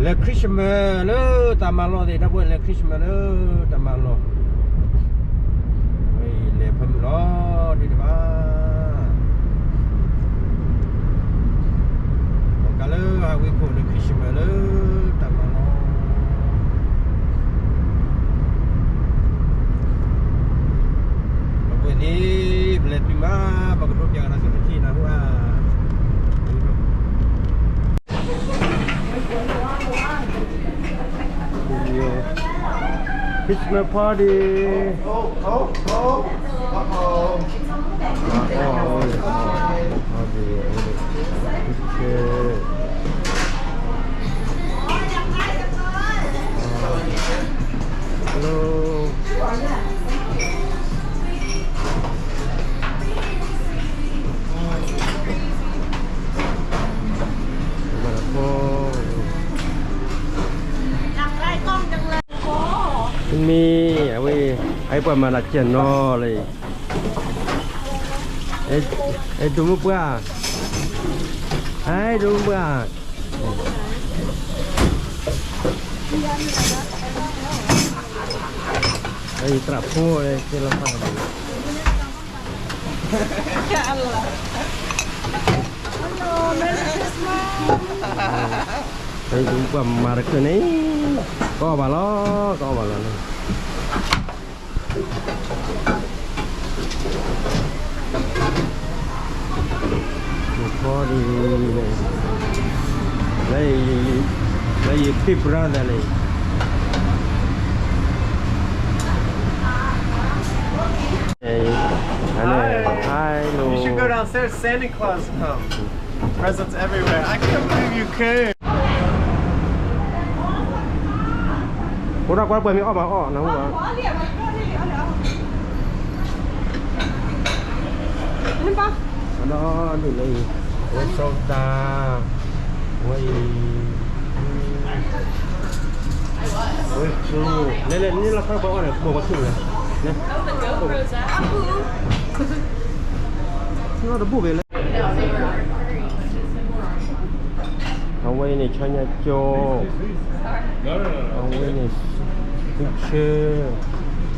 လဲၤ Christmas လၢတၢ်မၤလီၢ်သ့ၣ် ဒီပုၢ်ဝဲၢ် လဲၤ Christmas လၢတၢ်မၤလီၢ်, ဝဲအံၤလဲၤဖၢမုၢ်လီၤ ဒ်န့ၣ်ဘၣ်. ကလၢဟးဝ့ခိၣ်လၢ Christmas လၢတၢ်မၤလီၢ် ဒီပုၢ်ဝဲၢ်သ့ၣ် ပလဲၤတုၤမး ပကဒိးပၠးကဒီးသုတထံၣ်နၢ်ဟူဧါ. Christmas party. Hello. မ့ၢ်အဝဲ အပှၤမၤတၢ်ကဲနီၤလၢ အဲ ဒိၣ်မုၢ်ပှၢ်, အဲ ဒိၣ်မုၢ်ပှၢ်, အဲ ယသရၣ်ဖိ ကဲလီၤဖး ဒိၣ်မုၢ်ပှၢ်မၤတချုးန့ၣ် ကအီၣ်ဘၣ်လီၤ ကအီၣ်ဘၣ်လီၤန့ၣ် လၢယ big brother လၢ Hi. Hi, hello. You should go downstairs. Santa Claus come. Presents everywhere. I can't believe you came. ဖိဒၣ်ကွၢ်ပှဲၤမ့ၢ်အီၣ်မးအီၣ်နၢ်ဟူဘၣ်. အဒီဒုၣ်လၢအံၤ ဝဲစီတၢ် ဝဲအံၤ ဝဲကျိ လဲၤလဲၤန့ၢ်လီၢ်ခီပှၤအီၣ်န့ၣ် ဘိၣ်ပှၤထူၣ်လဲၣ် န့ၣ် တဘူၣ်က့ၤလဲၣ် အဝဲအံၤန့ၣ် ဆီညါကၠိ, အဝဲန့ၣ် သုဆၢ, အ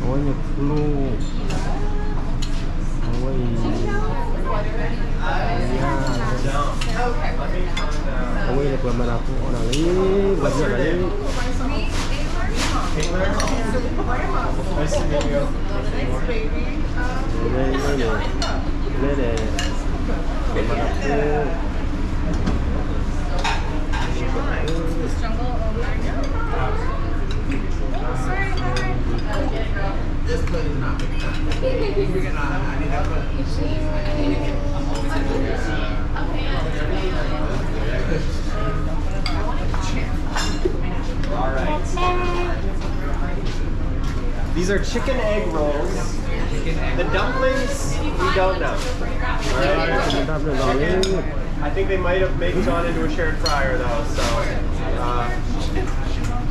ဝဲန့ၣ်ကျိ, အဝဲအံၤ အဝဲန့ၣ် ပှၤမၤတၢ်ဖိအီၣ်တၢ်လံ, ပှၤမၤတၢ်လံ. Nice to meet you. လဲၤလဲၤ ပှၤမၤတၢ်ဖိ All right. These are chicken egg rolls. The dumplings, we don't know. All right. Chicken, I think they might have maybe gone into a shared fryer though. So, uh,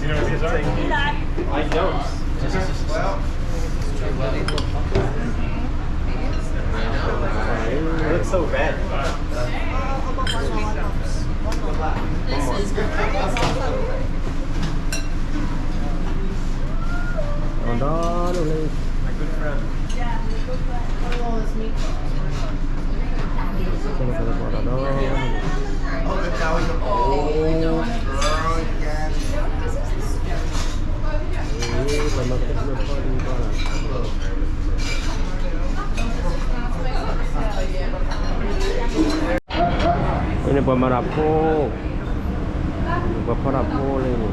you know what these are? I don't. It looks so red. This is great. My good friend. Ini pemarapo, pemarapo ini.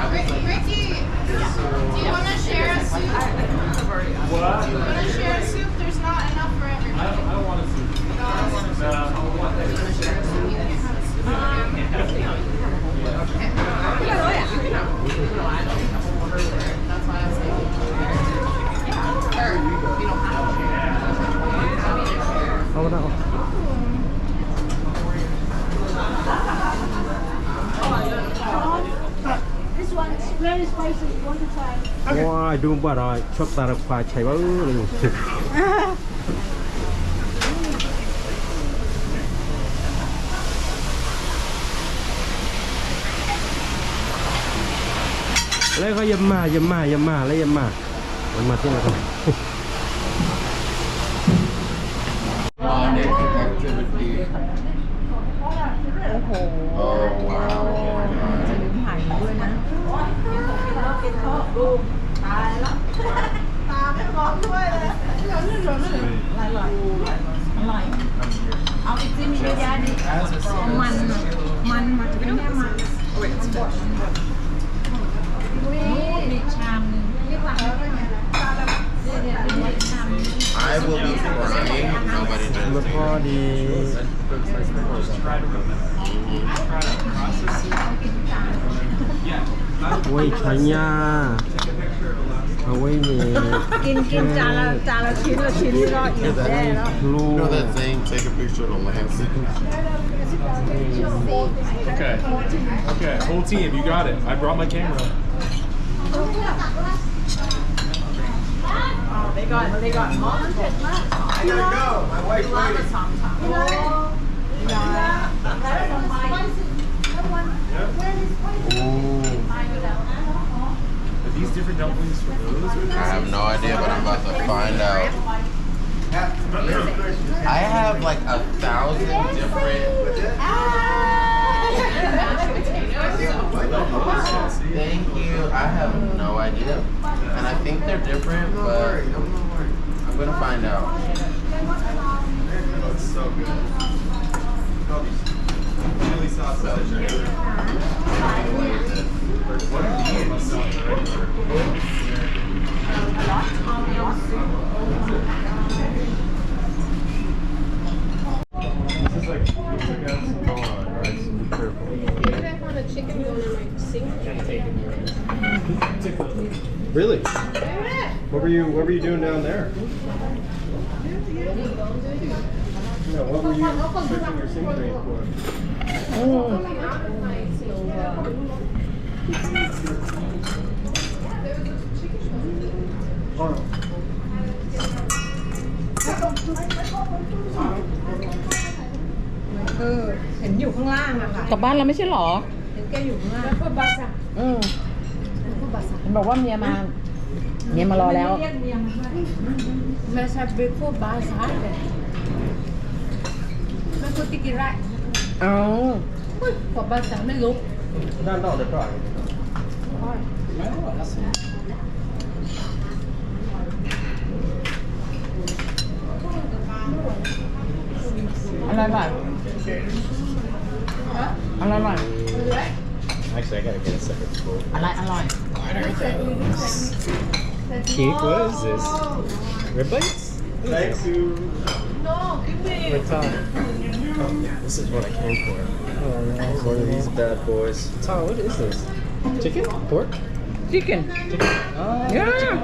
Ricky, Ricky, do you want to share a soup? What? Do you want to share a soup? There's not enough for everybody. I don't, I don't want a soup. No, I want a soup. No, I want that. You can have a soup. Um, Very spicy. You want to try? ဝါ ဒိၣ်ဘၣ်ဒီး ဆီၣ်သးတခွါဆဲးဘၣ် လၢယမၤ ယမၤ ယမၤ လၢယမၤ ယမၤသ့ၣ်လီၤ. Activity. โอ้โห Oh, wow. จะลืมถ่ายหนูด้วยนะ ตายแล้ว ตาไม่มองด้วยเลย อร่อย อร่อย เอาไปจิ้มเยอะๆดิ มัน มัน มัน ไม่ใช่มัน มันบด มันบด นี่ชามหนึ่ง นี่วางไว้ก่อน I will be frying. Nobody does. မ့ၢ်ဖီဒီး အဝဲအံၤ ဆါညါ အဝဲအံၤန့ၣ် กิน กินจานละ จานละชิ้นละชิ้นนี่ก็อิ่มแน่แล้ว You know that saying, take a picture of the Lansing? Okay. Okay. Whole team, you got it. I brought my camera. Oh, they got, they got multiple. I gotta go. My wife's waiting. Ooh. Are these different dumplings from those? Or I have no idea, but I'm about to find out. I have like a thousand different. Thank you. I have no idea. And I think they're different, but I'm gonna find out. It's so good. Chili sauce is such a good. What are these? This is like, looks like it has some bone on it, right? So be careful. You guys want a chicken bone in my sink? Really? What were you, what were you doing down there? Yeah, what were you fixing your sink drain for? อืม เออ เห็นอยู่ข้างล่างอะค่ะ กลับบ้านแล้วไม่ใช่หรอ เห็นแกอยู่ข้างล่าง อืม มันบอกว่าเมียมา เมียมารอแล้ว ไม่เรียกเมียมาด้วย ไม่ใช่ ไม่พูดภาษาเลย ไม่พูดที่กินไร เอา พูดภาษาไม่รู้ ด้านนอกเดี๋ยวก่อน อร่อยป่ะ อร่อยป่ะ Actually, I gotta get a separate bowl. อร่อย อร่อย What are those? Cake? What is this? Rib bites? Thank you. What is this? What's on? Oh, yeah, this is what I came for. Oh, no. One of these bad boys. Tom, what is this? Chicken? Pork? Chicken. Chicken. Oh, yeah. Chicken.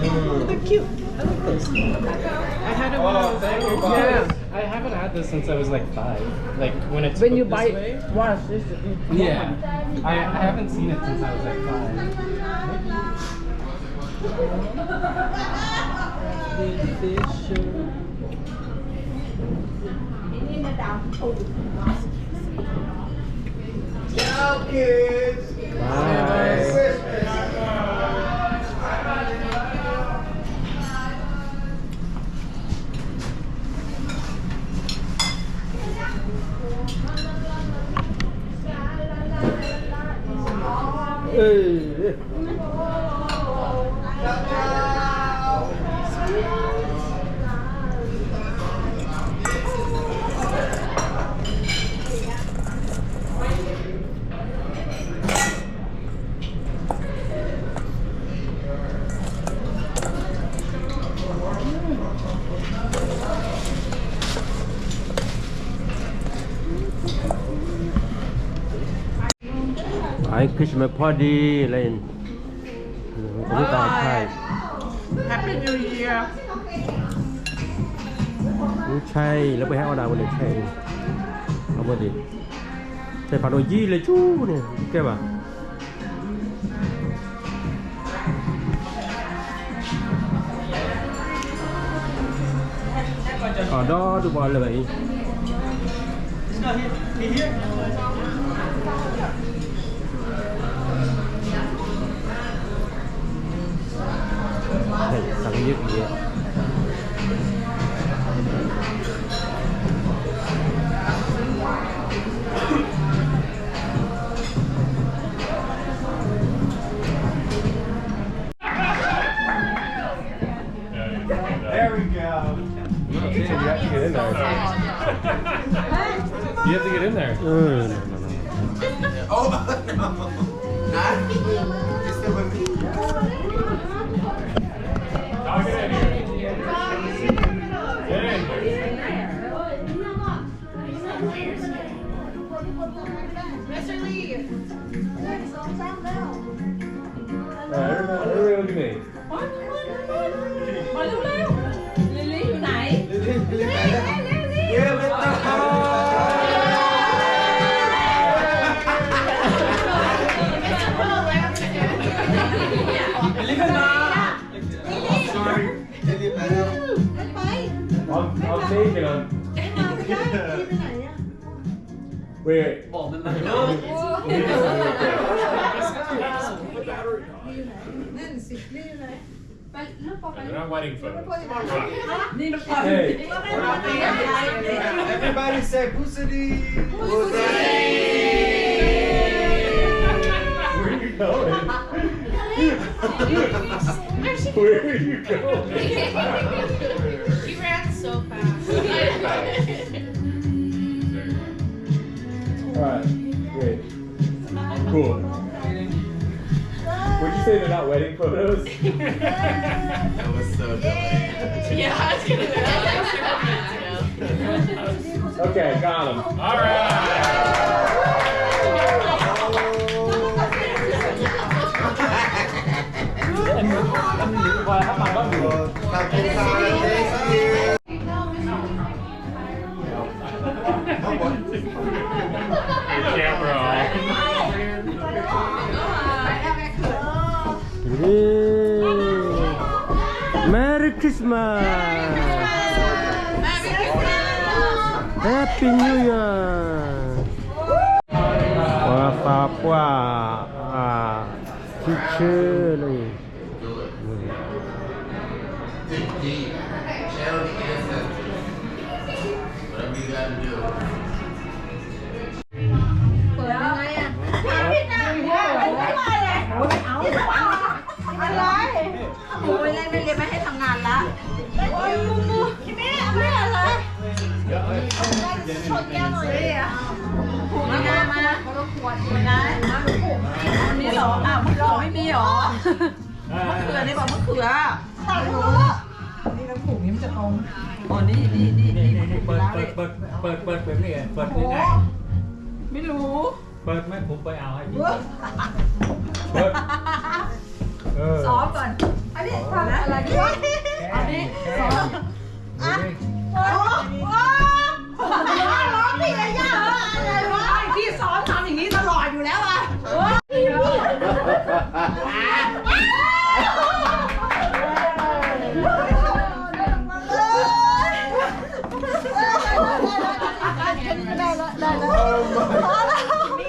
Mm. They're cute. I like this. I had it when I was little. Yeah. I haven't had this since I was, like, five. Like, when it's cooked this way. When you bite once, it's, it's gone. Yeah. I, I haven't seen it since I was, like, five. Ciao, kids. Bye. Hey. ไอ้คริสต์มาสพอดีเลย อืม อันนี้ตาไข่ Happy New Year ใช่ แล้วไปให้ออดาวันเดียวใช่ เอาพอดี ใส่ผัดโอยี่เลยจู้เนี่ย แก้วอ่ะ အဒီဒူၣ်ပှၤလၢာ်ဘၣ်အံၤ, သးကယုၢ်ကယဲၢ်. There we go. Okay, you have to get in there. You have to get in there. No, no, no, no. Oh, no. Not? Just sit with me. I'll get in here. Get in here. Mister Lee. All right, everybody, everybody look at me. มาเร็วๆ ลิลลี่อยู่ไหน ลิลลี่อยู่ไหน เย้ ไม่ต้อง ลิลลี่ขึ้นมา Sorry. I'm, I'm taking him. Wait. บอกมันมา นั่นสิ นี่อยู่ไหน ไป ลูกปอไป They're not wedding photos. Come on. นี่ลูกปอ Hey. Everybody say Pusadi. Pusadi. Where are you going? Where are you going? She ran so fast. All right, great. Cool. Would you say they're not wedding photos? That was so delayed. Yeah, I was gonna say that was super fast, yeah. Okay, got him. All right. เย้ Merry Christmas Happy New Year ပှၤသးပှၢ် အ ထံဆၢလၢ Whatever you gotta do. อะไร โอ้ย เล่นไม่เรียนไม่ให้ทำงานละ ไม่อะไร ชนแก้วหน่อย มา มา มา วันนี้เหรอ อ่ะ มะเขือไม่มีเหรอ มะเขือนี่บอกมะเขือ ตัดหัว นี่นะ ผูกนี้มันจะตรง อ๋อ นี่ นี่ นี่ นี่ นี่ ผูก เปิด แล้ว เปิด เปิด เปิด เปิดแบบนี้ไง เปิด โอ้โห ง่ายๆ ไม่รู้ เปิดไหม ผมไปเอาให้พี่ เปิด เปิด เออ ซ้อมก่อน อันนี้ทำอะไร อันนี้ซ้อม อ่ะ ดูดิ โอ้โห ร้องผิดเลยย่า เออ อะไรวะ พี่ซ้อมทำอย่างนี้ตลอดอยู่แล้วอะ โอ้ย ได้แล้ว ได้แล้ว ได้แล้ว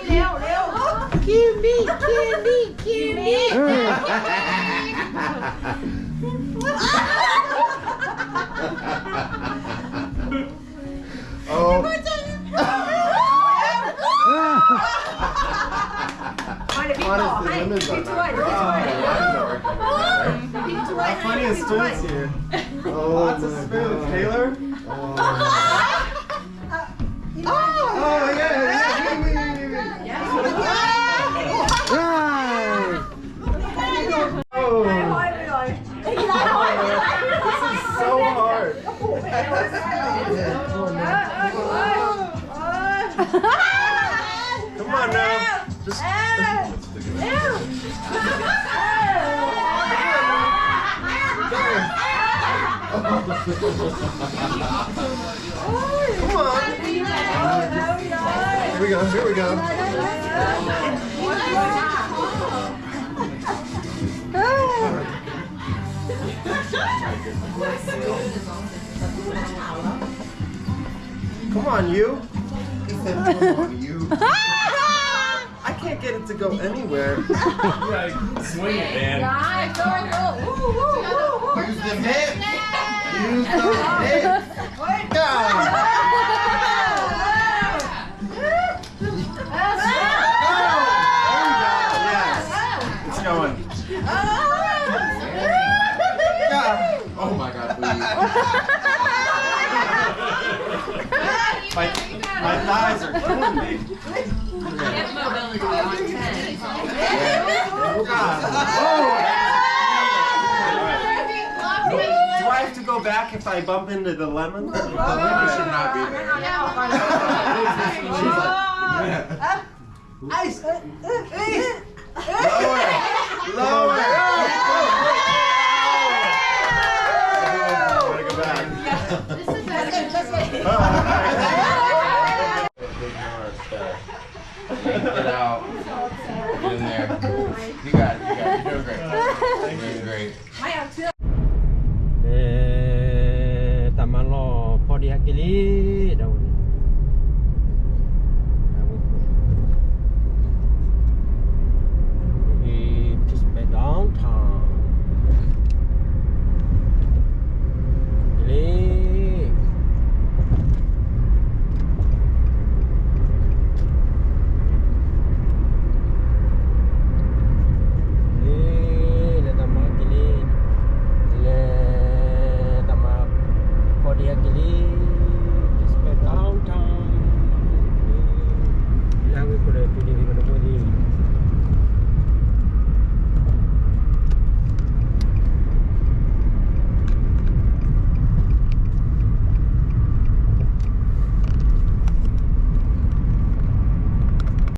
เร็ว เร็ว คิมมี่ คิมมี่ คิมมี่ เออ โอ้ เดี๋ยวพี่ต่อให้ พี่ช่วย เดี๋ยวพี่ช่วย เดี๋ยวพี่ช่วย How funny is students here? Oh, lots of spoons. Taylor? Oh, yeah, yeah, yeah. Oh. This is so hard. Come on now. Just. Come on. Here we go, here we go. Come on, you. He said, come on, you. I can't get it to go anywhere. Yeah, swing it, man. Use the hips. Use the hips. Go. Go. There you go. Yes. It's going. Go. Oh my God, please. My, my thighs are killing me. Oh, God. Oh. Do I have to go back if I bump into the lemon? The lemon should not be there. She's like, yeah. Ice, uh, uh, ice. Lower. Lower. Gotta go back. This is better. Get out. Get in there. You got it. You got it. You're doing great. You're doing great. တၢ်မၤလီၢ်ဖီဒံးဟဲက့ၤလံ ဒီးဝဲ